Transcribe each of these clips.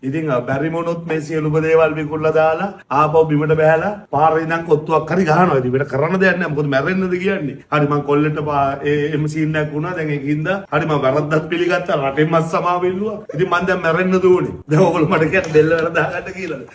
ඉතින් බැරිම වුණොත් මේ සියලුම දේවල් විකුණලා දාලා ආපහු බිමට බහැලා පාරේ ඉඳන් කොත්තුවක් හරි ගහනවා. ඉතින් වෙන කරන්න දෙයක් නෑ. මොකද මැරෙන්නද කියන්නේ. හරි, මං කොල්ලෙන්ට ඒ එහෙම සීන් එකක් වුණා. දැන් ඒකින්ද හරි, මං වැරද්දත් පිළිගත්තා. රටෙන්මත් සමාව ඉල්ලුවා. ඉතින් මං දැන් මැරෙන්න ඕනේ. දැන් ඔයගොල්ලෝ මට කියන්නේ බෙල්ල වැල දාගන්න කියලාද?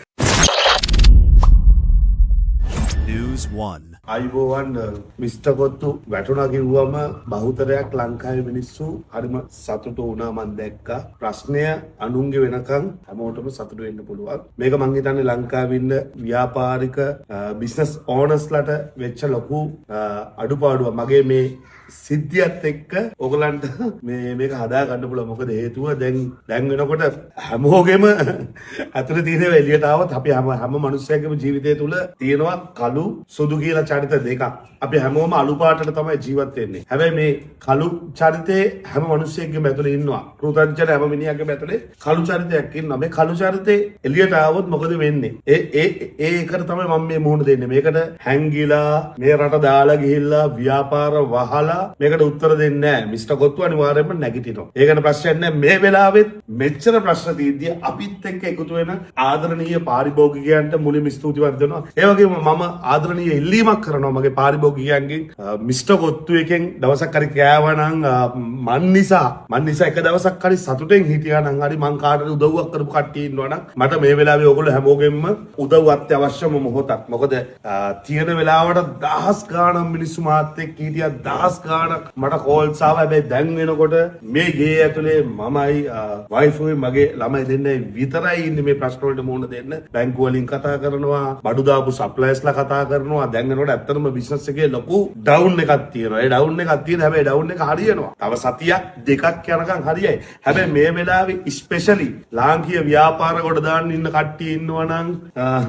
News 1. ආයුබෝවන්. මිස්ටර් කොත්තු වැටුණා කිව්වම බහුතරයක් ලංකාවේ මිනිස්සු හරිම සතුටු වුණා මං දැක්කා. ප්‍රශ්නය අනුන්ගේ වෙනකන් හැමෝටම සතුටු වෙන්න පුළුවන්. මේක මං හිතන්නේ ලංකාවේ ඉන්න ව්‍යාපාරික බිස්නස් ඕනර්ස්ලාට වෙච්ච ලොකු අඩුපාඩුවක්. මගේ මේ සිද්ධියත් එක්ක ඔයගලන්ට මේ මේක හදා ගන්න පුළුවන්. මොකද හේතුව දැන් දැන් වෙනකොට හැමෝගෙම ඇතුලේ තියෙන ඒවා එළියට ආවොත්, අපි හැම හැම මනුස්සයෙක්ගේම ජීවිතය තුළ තියෙනවා කළු සුදු කියලා චරිත දෙකක්. අපි හැමෝම අලු පාටට තමයි ජීවත් වෙන්නේ. හැබැයි මේ කළු චරිතේ හැම මනුස්සයෙක්ගේම ඇතුලේ ඉන්නවා. පෘථග්ජන හැම මිනිහාගේම ඇතුලේ කළු චරිතයක් ඉන්නවා. මේ කළු චරිතේ එළියට ආවොත් මොකද වෙන්නේ? ඒ ඒ ඒ එකට තමයි මම මේ මුහුණ දෙන්නේ. මේකට හැංගිලා, මේ රට දාලා ගිහිල්ලා, ව්‍යාපාර වහලා මේකට උත්තර දෙන්නේ නැහැ. මිස්ටර් කොත්තු අනිවාර්යයෙන්ම නැගිටිනවා. ඒ ගැන ප්‍රශ්නයක් නැහැ. මේ වෙලාවෙත් මෙච්චර ප්‍රශ්න තියෙද්දි අපිත් එක්ක එකතු වෙන ආදරණීය පාරිභෝගිකයන්ට මුලින්ම ස්තුතිවන්ත වෙනවා. ඒ වගේම මම ආදරණීය ඉල්ලීමක් කරනවා මගේ පාරිභෝගිකයන්ගෙන්, මිස්ටර් කොත්තු එකෙන් දවසක් හරි කෑවා නම්, මන් නිසා එක දවසක් හරි සතුටෙන් හිටියා නම්, හරි මං කාටද උදව්වක් කරපු කට්ටිය ඉන්නවා නම්, මට මේ වෙලාවේ ඔයගොල්ලෝ හැමෝගෙම උදව් අත්‍යවශ්‍යම මොහොතක්. මොකද තියෙන වෙලාවට දහස් ගාණක් මිනිස්සු මාත් එක්ක හිටියා, දහස් ගාණක් මට කෝල්ස් ආවා. හැබැයි දැන් වෙනකොට මේ ගේ ඇතුලේ මමයි වයිෆුයි මගේ ළමයි දෙන්නයි විතරයි ඉන්නේ මේ ප්‍රශ්න වලට මුහුණ දෙන්න. බැංකුව වලින් කතා කරනවා, බඩු දාපු සප්ලයර්ස්ලා කතා කරනවා. දැන් වෙනකොට ඇත්තටම බිස්නස් එකේ ලොකු ඩවුන් එකක් තියෙනවා. ඒ ඩවුන් එකක් තියෙන, හැබැයි ඩවුන් එක හරියනවා. තව සතියක් දෙකක් යනකම් හරියයි. හැබැයි මේ වෙලාවේ ස්පෙෂලි ලාංකීය ව්‍යාපාර ගොඩ දාන්න ඉන්න කට්ටිය ඉන්නවා නම්,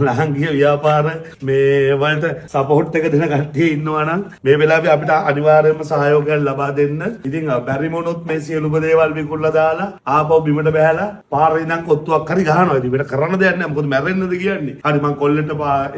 ලාංකීය ව්‍යාපාර මේ වලට සපෝට් එක දෙන කට්ටිය ඉන්නවා නම්, මේ වෙලාවේ අපිට අනිවාර්යයෙන්ම සහයෝගයක් ලබා දෙන්න. ඉතින් බැරිම වුණොත් මේ සියලුම දේවල් විකුණලා දාලා ආපහු බිමට බහැලා පාරේ ඉඳන් කොත්තුවක් හරි ගහනවා. ඉතින් වෙන කරන්න දෙයක් නෑ. මොකද මැරෙන්නද කියන්නේ. හරි, මං කොල්ලෙන්ට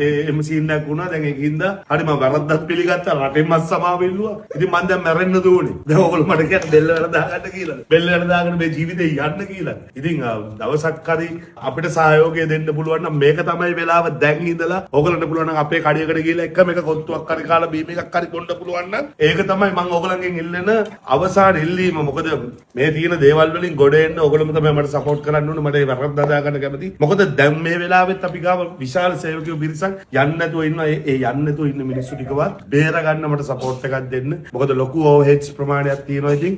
ඒ එහෙම සීන් එකක් වුණා. දැන් ඒකින්ද හරි, මං වැරද්දත් පිළිගත්තා. රටෙන්මත් සමාව ඉල්ලුවා. ඉතින් මං දැන් මැරෙන්න ඕනේ. දැන් ඔයගොල්ලෝ මට කියන්නේ බෙල්ල වැල දාගන්න කියලාද? බෙල්ල වැල දාගෙන මේ ජීවිතේ යන්න කියලාද? ඉතින් දවසක් හරි අපිට සහයෝගය දෙන්න පුළුවන් නම් මේක තමයි වෙලාව. දැන් ඉඳලා ඔයගොල්ලන්ට පුළුවන් නම් අපේ කඩේකට ගිහලා එකම එක කොත්තුවක් හරි කාලා බීම එකක් හරි බොන්න පුළුවන් නම්, ඒක තමයි මං ඔයගොල්ලන්ගෙන් ඉල්ලන අවසාන ඉල්ලීම. මොකද මේ තියෙන දේවල් වලින් ගොඩ එන්න ඔයගොල්ලොම තමයි මට සපෝට් කරන්න ඕනේ. මට ඒ වැරද්ද හදා ගන්න කැමති. මොකද දැන් මේ වෙලාවෙත් අපි ගාව විශාල සේවකයෝ පිරිසක් යන්නේ නැතුව ඉන්නවා. ඒ ඒ යන්නේ නැතුව ඉන්න මිනිස්සු ටිකවත් බේර ගන්න මට සපෝට් එකක් දෙන්න. මොකද ලොකු ඕවර්හෙඩ්ස් ප්‍රමාණයක් තියෙනවා. ඉතින්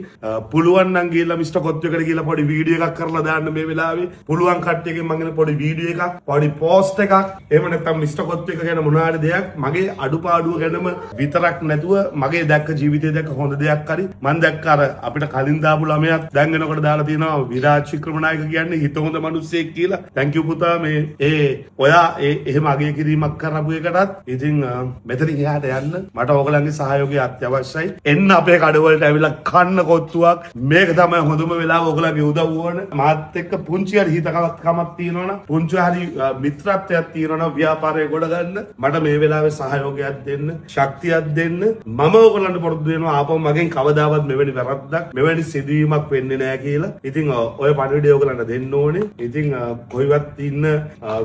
පුළුවන් නම් ගිහලා මිස්ටර් කොත්තු එකට ගිහලා පොඩි වීඩියෝ එකක් කරලා දාන්න මේ වෙලාවේ. පුළුවන් කට්ටියගෙන් මං එන පොඩි වීඩියෝ එකක්, පොඩි පෝස්ට් එකක්, එහෙම නැත්නම් මිස්ටර් කොත්තු එක ගැන මොන හරි දෙයක්, මගේ අඩුපාඩුව ගැනම විතරක් නැතුව මගේ දැක්ක ජීවිතේ දැක්ක හොඳ දෙයක් හරි. මං දැක්ක අර අපිට කලින් දාපු ළමයාත් දැන් වෙනකොට දාලා තියෙනවා විරාජ් වික්‍රමනායක කියන්නේ හිත හොඳ මිනිස්සෙක් කියලා. Thank you පුතා, මේ ඒ ඔයා ඒ එහෙම අගය කිරීමක් කරපු එකටත්. ඉතින් මෙතනින් එහාට යන්න මට ඕගොල්ලන්ගේ සහයෝගය අත්‍යවශ්‍යයි. එන්න අපේ කඩවලට ඇවිල්ලා කන්න කොත්තුවක්. මේක තමයි හොඳම වෙලාව. ඕගොල්ලන්ගේ උදව් ඕන. මාත් එක්ක පුංචි හරි හිතකමක් තියෙනවනම්, පුංචි හරි මිත්‍රත්වයක් තියෙනවනම්, ව්‍යාපාරය ගොඩ ගන්න මට මේ වෙලාවේ සහයෝගයක් දෙන්න, ශක්තියක් දෙන්න. මම ඕගොල්ලන්ට පොරොන්දු වෙනවා ආපහු මගෙන් කවදාවත් මෙවැනි වැරද්දක්, මෙවැනි සිදුවීමක් වෙන්නේ නෑ කියලා. ඉතින් ඔය පණිවිඩය ඕගොල්ලන්ට දෙන්න ඕනේ. ඉතින් කොයිවත් ඉන්න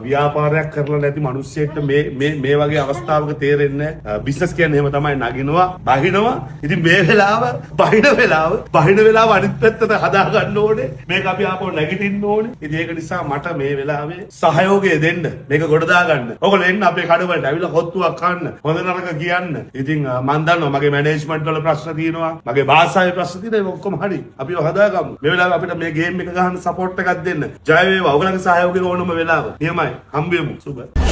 ව්‍යාපාරයක් කරලා නැති මිනිස්සෙක්ට මේ මේ මේ වගේ අවස්ථාවක තේරෙන්නේ නෑ. බිස්නස් කියන්නේ එහෙම තමයි, නගිනවා, බහිනවා. ඉතින් මේ වෙලාව බහින වෙලාව, බහින වෙලාව අනිත් පැත්තට හදා ගන්න ඕනේ. මේක අපි ආපහු නැගිටින්න ඕනේ. ඉතින් ඒක නිසා මට මේ වෙලාවේ සහයෝගය දෙන්න. මේක ගොඩ දාගන්න. ඔයගොල්ලෝ එන්න අපේ කඩවලට ඇවිල්ලා කොත්තුවක් කන්න. හොඳ නරක කියන්න. ඉතින් මං දන්නවා මගේ මැනේජ්මන්ට් වල ප්‍රශ්න තියෙනවා. මගේ භාෂාවේ ප්‍රශ්න තියෙනවා. ඒක ඔක්කොම හරි. අපි ඒවා හදාගමු. මේ වෙලාවේ අපිට මේ ගේම් එක ගහන්න සපෝට් එකක් දෙන්න. ජය වේවා. ඔයගොල්ලන්ගේ සහයෝගය ඕනම වෙලාව. නියමයි. හම්බෙමු. සුබ.